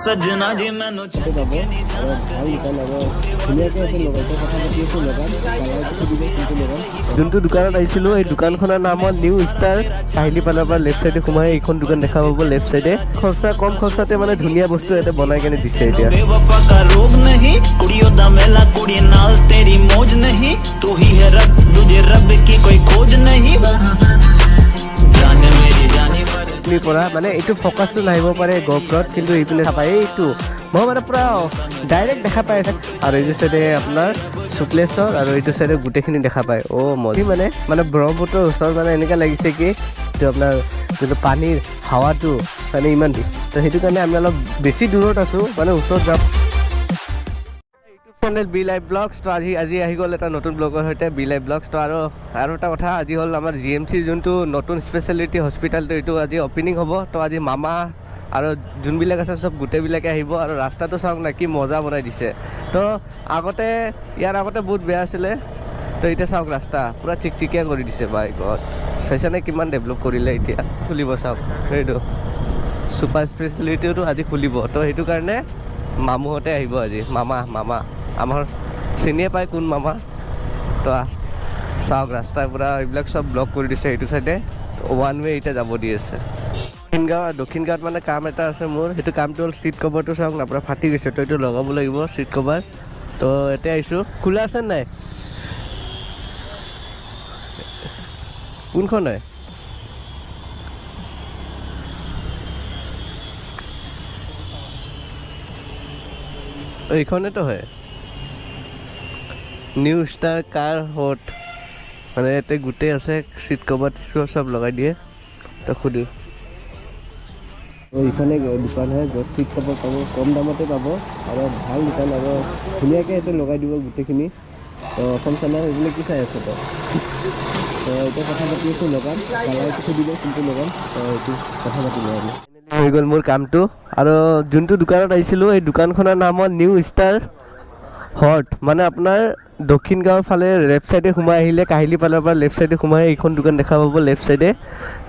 ਸੱਜਣਾ ਜੀ ਮੈਨੂੰ তাতে পাব আৰু ভাল দোকান আৰু ধুনীয়াকৈ আছে। লগতে কথা পাতি আছোঁ লগাম, কালাৰটো সুধিব কোনটো লগাম। যোনটো দোকানত আহিছিলোঁ, এই দোকানখনৰ নাম হ'ল নিউ ষ্টাৰ। কাহিলীপাৰাৰ পৰা লেফ্ট চাইডে সোমাই এইখন দোকান দেখা পাব। লেফ্ট চাইডে খৰচা কম খৰচাতে মানে ধুনীয়া বস্তু ইয়াতে বনাই কেনে দিছে এতিয়া। बेवफा का रोग नहीं कुड़ियों दा मेला, कुड़ी नाल तेरी मौज नहीं, तू ही है रब, दूजे रब की कोई खोज नहीं, जान मेरी जानी पर পৰা মানে এইটো ফ'কাছটো নাহিব পাৰে গ'প্ৰত, কিন্তু এইপিনে চাবা, এইটো মই মানে পূৰা ডাইৰেক্ট দেখা পাই আছে। আৰু এইটো চাইডে আপোনাৰ শুক্লেশ্বৰ আৰু এইটো চাইডে গোটেইখিনি দেখা পায়। অ' মজি মানে ব্ৰহ্মপুত্ৰৰ ওচৰত মানে এনেকুৱা লাগিছে কি এইটো আপোনাৰ যোনটো পানীৰ হাৱাটো মানে ইমান, তো সেইটো কাৰণে আমি অলপ বেছি দূৰত আছোঁ, মানে ওচৰত যাম। চেনেল বি লাইভ ব্লগছ, তো আজি আহি গ'ল এটা নতুন ব্লগৰ সৈতে, বি লাইভ ব্লগছ। তো আৰু এটা কথা, আজি হ'ল আমাৰ জিএমচিৰ যোনটো নতুন স্পেচিয়েলিটি হস্পিটেলটো, এইটো আজি অ'পেনিং হ'ব। তো আজি মামা আৰু যোনবিলাক আছে চব গোটেইবিলাকে আহিব। আৰু ৰাস্তাটো চাওক না, কি মজা বনাই দিছে। তো আগতে ইয়াৰ আগতে বহুত বেয়া আছিলে, তো এতিয়া চাওক, ৰাস্তা পূৰা চিকচিকীয়া কৰি দিছে। বাই গড, চাইছানে কিমান ডেভেলপ কৰিলে। এতিয়া খুলিব, চাওক, সেইটো ছুপাৰ স্পেচিয়েলিটিটো আজি খুলিব। তো সেইটো কাৰণে মামুহঁতে আহিব আজি। মামা মামা আমাৰ চিনিয়ে পায় কোন মামা। তো চাওক, ৰাস্তাৰ পৰা এইবিলাক চব ব্লক কৰি দিছে। এইটো চাইডে ওৱান ৱে এতিয়া যাব দি আছে। দক্ষিণ গাঁও, দক্ষিণ গাঁৱত মানে কাম এটা আছে মোৰ। সেইটো কামটো হ'ল চিট কভাৰটো চাওক না, পূৰা ফাটি গৈছে। তো এইটো লগাব লাগিব চিট কভাৰ। তো এতিয়া আহিছোঁ। খোলা আছে নাই? কোনখন হয়? এইখনেতো হয় নিউ ষ্টাৰ কাৰ হট। মানে ইয়াতে গোটেই আছে, চিট কভাৰ টিট কভাৰ চব লগাই দিয়ে। তো সুধো, এইখনে দোকান হয় য'ত চিট কভাৰ পাব, কম দামতে পাব আৰু ভাল দোকান আৰু ধুনীয়াকৈ ইয়াতে লগাই দিব গোটেইখিনি। তো অসম চেনেল এইবিলাক কি চাই আছে? তই তো এতিয়া কথা পাতি আছোঁ লগাম, কালাৰটো সুধিব কোনটো লগাম। তো এইটো কথা পাতিলোঁ আমি, হৈ গ'ল মোৰ কামটো। আৰু যোনটো দোকানত আহিছিলোঁ, এই দোকানখনৰ নাম হ'ল নিউ ষ্টাৰ হট। মানে আপোনাৰ দক্ষিণ গাঁৱৰ ফালে লেফ্ট চাইডে সোমাই আহিলে, কাহিলীপাৰাৰ পৰা লেফ্ট চাইডে সোমাই এইখন দোকান দেখা পাব লেফ্ট চাইডে।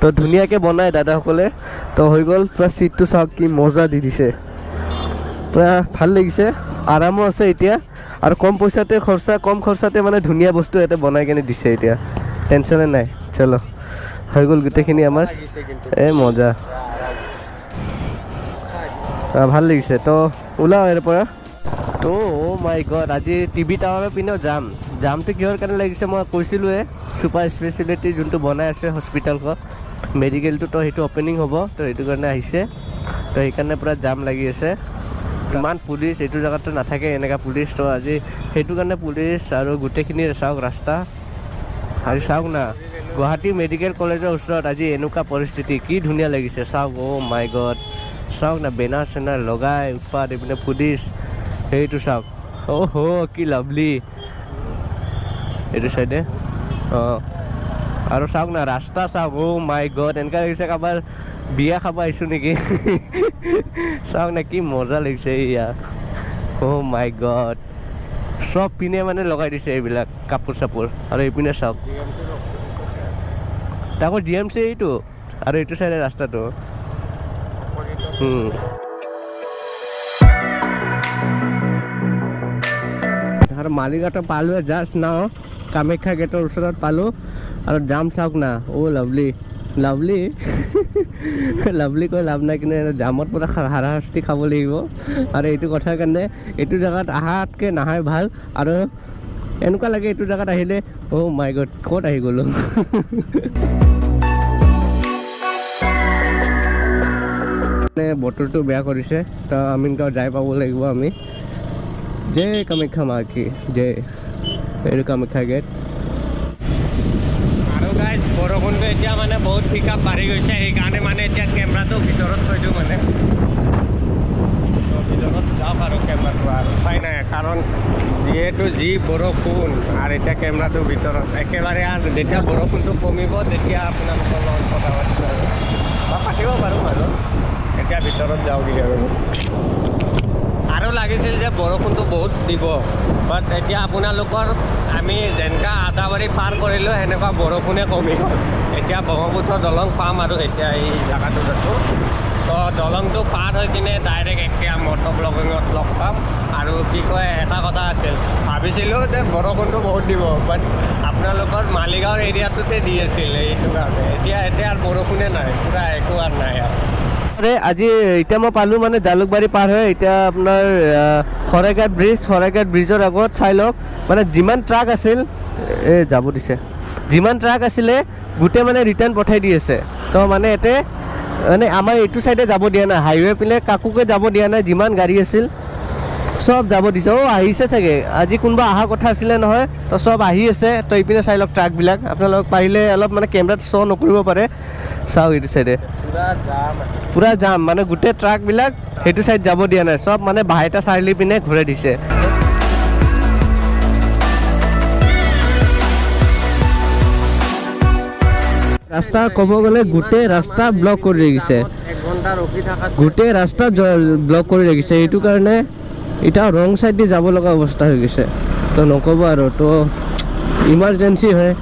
তো ধুনীয়াকৈ বনায় দাদাসকলে। তো হৈ গ'ল পূৰা। চিটটো চাওক, কি মজা দি দিছে, পূৰা ভাল লাগিছে, আৰামো আছে এতিয়া। আৰু কম পইচাতে, খৰচা কম খৰচাতে মানে ধুনীয়া বস্তু ইয়াতে বনাই কেনে দিছে। এতিয়া টেনশ্যনে নাই। চলো, হৈ গ'ল গোটেইখিনি আমাৰ। এই মজা, ভাল লাগিছে। তো ওলাওঁ ইয়াৰ পৰা। তো অ' মাই গড, আজি টিভি টাৱাৰৰ পিনেও যাম। জামটো কিহৰ কাৰণে লাগিছে মই কৈছিলোঁৱে, ছুপাৰ স্পেচিয়েলিটি যোনটো বনাই আছে হস্পিটেলখন, মেডিকেলটো, তো সেইটো অ'পেনিং হ'ব। তো সেইটো কাৰণে আহিছে, তো সেইকাৰণে পূৰা জাম লাগি আছে। ইমান পুলিচ, এইটো জেগাততো নাথাকে এনেকুৱা পুলিচ। তো আজি সেইটো কাৰণে পুলিচ আৰু গোটেইখিনি। চাওক ৰাস্তা আৰু চাওক না, গুৱাহাটী মেডিকেল কলেজৰ ওচৰত আজি এনেকুৱা পৰিস্থিতি, কি ধুনীয়া লাগিছে চাওক। অ' মাই গড, চাওক না, বেনাৰ চেনাৰ লগাই উৎপাত, এইপিনে পুলিচ। সেইটো চাওক, অ' হ' কি লাভলি এইটো চাইডে। অঁ, আৰু চাওক না, ৰাস্তা চাওক। অ' মাই গড, এনেকুৱা লাগিছে কাৰোবাৰ বিয়া খাব আহিছোঁ নেকি। চাওক না, কি মজা লাগিছে এইয়া। অ' মাই গড, চব পিনে মানে লগাই দিছে এইবিলাক কাপোৰ চাপোৰ। আৰু এইপিনে চাওক, তাকো জিএমচি এইটো আৰু এইটো চাইডে ৰাস্তাটো। আৰু মালিগাঁৱত পালোৱে জাষ্ট নাও, কামাখ্যা গেটৰ ওচৰত পালোঁ। আৰু জাম চাওক না, অ' লাভলি লাভলি লাভলি কৈ লাভ নাই, কিন্তু জামত পূৰা হাৰাশাস্তি খাব লাগিব। আৰু এইটো কথাৰ কাৰণে এইটো জেগাত অহাতকৈ নাহাই ভাল। আৰু এনেকুৱা লাগে এইটো জেগাত আহিলে, অ' মাই গড, ক'ত আহি গ'লোঁ। মানে বতৰটো বেয়া কৰিছে, তো আমিনগাঁও যাই পাব লাগিব আমি। জয় কামাখ্যা মা কি জয়। এইটো কামাখ্যা গেট। আৰু গাইজ, বৰষুণটো এতিয়া মানে বহুত পিক আপ বাঢ়ি গৈছে, সেইকাৰণে মানে এতিয়া কেমেৰাটো ভিতৰত থৈ দিওঁ। মানে তো ভিতৰত যাওক আৰু কেমেৰাটো, আৰু উপায় নাই, কাৰণ যিহেতু যি বৰষুণ আৰু এতিয়া কেমেৰাটো ভিতৰত একেবাৰে। আৰু যেতিয়া বৰষুণটো কমিব তেতিয়া আপোনালোকৰ লগত কথা পাতিম আৰু বা পাতিব পাৰোঁ বাৰু। এতিয়া ভিতৰত যাওঁগৈ। আৰু লাগিছিল যে বৰষুণটো বহুত দিব, বাট এতিয়া আপোনালোকৰ আমি যেনেকুৱা আদাবাৰী পাৰ কৰিলোঁ, সেনেকুৱা বৰষুণে কমি গ'ল। এতিয়া ব্ৰহ্মপুত্ৰ দলং পাম আৰু এতিয়া এই জেগাটোত আছোঁ। তো দলংটো পাৰ হৈ কিনে ডাইৰেক্ট এতিয়া মটৰ ব্লগিঙত লগ পাম। আৰু কি কয়, এটা কথা আছিল, ভাবিছিলোঁ যে বৰষুণটো বহুত দিব, বাট আপোনালোকৰ মালিগাঁৱৰ এৰিয়াটোতে দি আছিল, এইটো কাৰণে এতিয়া এতিয়া আৰু বৰষুণে নাই, পূৰা একো আৰু নাই আৰু। আৰে আজি এতিয়া মই পালোঁ মানে জালুকবাৰী পাৰ হৈ এতিয়া আপোনাৰ শৰাইঘাট ব্ৰিজ, শৰাইঘাট ব্ৰিজৰ আগত চাই লওক, মানে যিমান ট্ৰাক আছিল, এই যাব দিছে, যিমান ট্ৰাক আছিলে গোটেই মানে ৰিটাৰ্ণ পঠাই দি আছে। তো মানে ইয়াতে মানে আমাৰ এইটো চাইডে যাব দিয়া নাই, হাইৱে পিনে কাকোকে যাব দিয়া নাই, যিমান গাড়ী আছিল চব যাব দিছে। অ' আহিছে চাগে, আজি কোনোবা অহা কথা আছিলে নহয়, তো চব আহি আছে। তো ইপিনে চাই লওক ট্ৰাকবিলাক, আপোনালোক পাৰিলে অলপ মানে কেমেৰাত শ্ব' নকৰিব পাৰে, চাওক এইটো চাইডে পূৰা জাম। পূৰা জাম, মানে গোটেই ট্ৰাকবিলাক সেইটো চাইড যাব দিয়া নাই, চব মানে বাহেটা চাৰিআলি পিনে ঘূৰাই দিছে। ৰাস্তা ক'ব গ'লে গোটেই ৰাস্তা ব্লক কৰি ৰাখিছে, এক ঘণ্টা ৰখি থকা, গোটেই ৰাস্তা ব্লক কৰি ৰাখিছে, এইটো কাৰণে এতিয়া ৰং চাইড দি যাব লগা অৱস্থা হৈ গৈছে। তো নক'ব আৰু, তো ইমাৰ্জেঞ্চি হয়,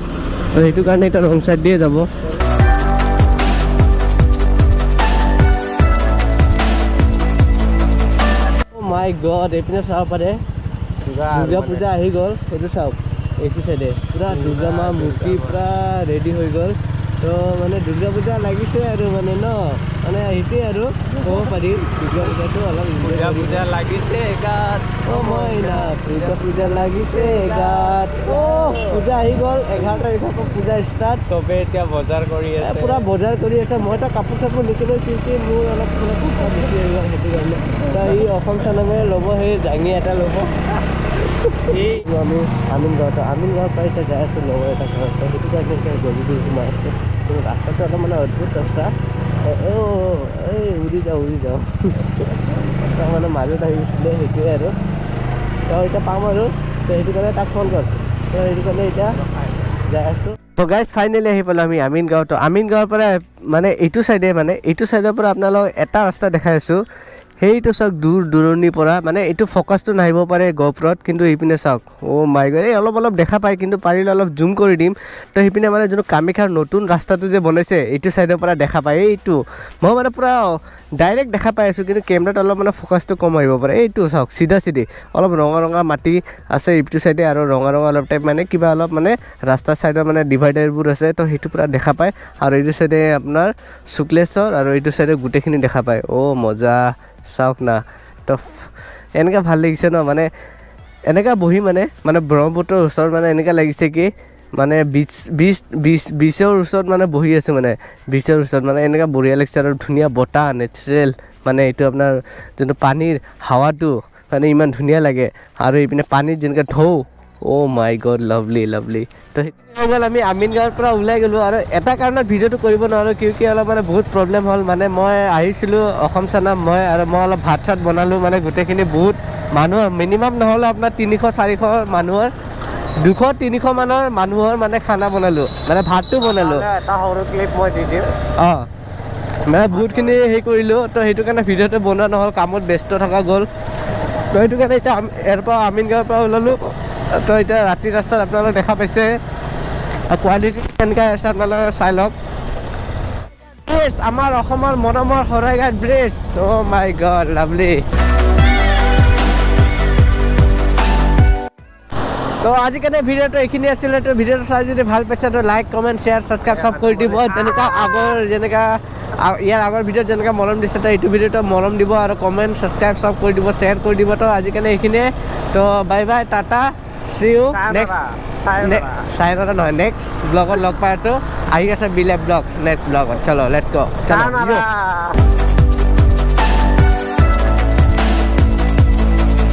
তো সেইটো কাৰণে এতিয়া ৰং চাইড দিয়ে যাব। মাই গড, এইপিনে চাব পাৰে দুৰ্গা পূজা আহি গ'ল। সেইটো চাওক এইটো চাইডে পূৰা দুৰ্গা মা মূৰ্তি পূৰা ৰেডি হৈ গ'ল। তো মানে দুৰ্গা পূজা লাগিছে আৰু মানে ন, মানে সেইটোৱে আৰু ক'ব পাৰি দুৰ্গা পূজাটো অলপ enjoy Durga কৰিব। পূজা লাগিছে গাত, অ' মইনা দুৰ্গা পূজা লাগিছে গাত। অ' পূজা আহি গ'ল, 11 তাৰিখৰ পৰা পূজা ষ্টাৰ্ট। চবে এতিয়া বজাৰ কৰি আছে, পূৰা বজাৰ কৰি আছে। মইতো কাপোৰ চাপোৰ নিকিনো, কিন্তু মোৰ অলপ মানে পইচা বেছি হৈ গ'ল সেইটো কাৰণে। তো ই অসম চানমে ল'ব, সেই জাঙি এটা ল'ব। আমি আমিনগাঁৱত, আমিনগাঁৱৰ পৰা এতিয়া যাই আছোঁ লগৰ এটা ঘৰত, তো সেইটো কাৰণে এতিয়া গলিটো সোমাই আছোঁ। কিন্তু ৰাস্তাটো অলপ মানে অদ্ভুত ৰাস্তা। অ' এই উৰি যাওঁ, উৰি যাওঁ, তাৰ মানে মাজত আহি গৈছিলে সেইটোৱে আৰু। তো এতিয়া পাম আৰু, তো সেইটো কাৰণে তাক ফোন কৰ, তো সেইটো কাৰণে এতিয়া যাই আছোঁ। তো গাইজ ফাইনেলি আহি পালোঁ আমি আমিনগাঁও। তো আমিনগাঁৱৰ পৰা মানে এইটো চাইডে, মানে এইটো চাইডৰ পৰা আপোনালোকক এটা ৰাস্তা দেখাই আছোঁ, সেইটো চাওক দূৰ দূৰণিৰ পৰা, মানে এইটো ফ'কাছটো নাহিব পাৰে গহপুৰত, কিন্তু এইপিনে চাওক, অ' মাই গড, এই অলপ অলপ দেখা পায়, কিন্তু পাৰিলে অলপ জুম কৰি দিম। তো সেইপিনে মানে যোনটো কামাখ্যাৰ নতুন ৰাস্তাটো যে বনাইছে এইটো চাইডৰ পৰা দেখা পায়। এইটো মই মানে পূৰা ডাইৰেক্ট দেখা পাই আছোঁ, কিন্তু কেমেৰাত অলপ মানে ফ'কাছটো কম আহিব পাৰে। এইটো চাওক চিধা চিধি অলপ ৰঙা ৰঙা মাটি আছে এইটো চাইডে, আৰু ৰঙা ৰঙা অলপ টাইপ মানে কিবা অলপ মানে ৰাস্তাৰ চাইডৰ মানে ডিভাইডাৰবোৰ আছে, তো সেইটো পূৰা দেখা পায়। আৰু এইটো চাইডে আপোনাৰ শুক্লেশ্বৰ, আৰু এইটো চাইডে গোটেইখিনি দেখা পায়। অ' মজা, চাওক না, তো এনেকুৱা ভাল লাগিছে ন, মানে এনেকুৱা বহি মানে, মানে ব্ৰহ্মপুত্ৰৰ ওচৰত মানে এনেকুৱা লাগিছে কি মানে বিচ, বিচ, বিচ, বিচৰ ওচৰত মানে বহি আছোঁ, মানে বিচৰ ওচৰত মানে এনেকুৱা বঢ়িয়া লাগিছে। আৰু ধুনীয়া বতাহ, নেচাৰেল মানে এইটো আপোনাৰ যোনটো পানীৰ হাৱাটো মানে ইমান ধুনীয়া লাগে। আৰু এইপিনে পানীত যেনেকৈ ঢৌ, অ' মাই গড, লাভলি লাভলি। তো সেইটো হৈ গ'ল, আমি আমিনগাঁৱৰ পৰা ওলাই গ'লোঁ। আৰু এটা কাৰণত ভিডিঅ'টো কৰিব নোৱাৰোঁ, কিয় কি অলপ মানে বহুত প্ৰব্লেম হ'ল। মানে মই আহিছিলোঁ অসম চানাম, মই আৰু মই অলপ ভাত চাত বনালোঁ, মানে গোটেইখিনি বহুত মানুহৰ মিনিমাম নহ'লে আপোনাৰ 300-400 মানুহৰ, 200-300 মানৰ মানুহৰ মানে খানা বনালোঁ, মানে ভাতটো বনালোঁ। এটা সৰু ক্লিপ মই দি দিম। অঁ, মানে বহুতখিনি হেৰি কৰিলোঁ, তো সেইটো কাৰণে ভিডিঅ'টো বনোৱা নহ'ল, কামত ব্যস্ত থকা গ'ল। তো সেইটো কাৰণে এতিয়া ইয়াৰ পৰা আমিনগাঁৱৰ পৰা ওলালোঁ। তো এতিয়া ৰাতি ৰাস্তাত আপোনালোকে দেখা পাইছে কোৱালিটি কেনেকুৱা আছে, আপোনালোকে চাই লওক। ব্ৰিজ, আমাৰ অসমৰ মৰমৰ শৰাইঘাট ব্ৰিজ, অ' মাই গড, লাভলি। তো আজি কাৰণে ভিডিঅ'টো এইখিনি আছিলে। তো ভিডিঅ'টো চাই যদি ভাল পাইছে তো লাইক, কমেণ্ট, শ্বেয়াৰ, ছাবস্ক্ৰাইব চব কৰি দিব। যেনেকুৱা আগৰ, যেনেকুৱা ইয়াৰ আগৰ ভিডিঅ'ত যেনেকুৱা মৰম দিছে, তো এইটো ভিডিঅ'টো মৰম দিব আৰু কমেণ্ট, ছাবস্ক্ৰাইব চব কৰি দিব, শ্বেয়াৰ কৰি দিব। তো আজি কাৰণে এইখিনিয়ে। তো bye bye, tata, see you next, চাৰে নহয়, নেক্সট ব্লগত লগ পাই আছোঁ। আহি আছে বিলে ব্লগছ নেক্সট ব্লগত। চলো, let's গ', চলো।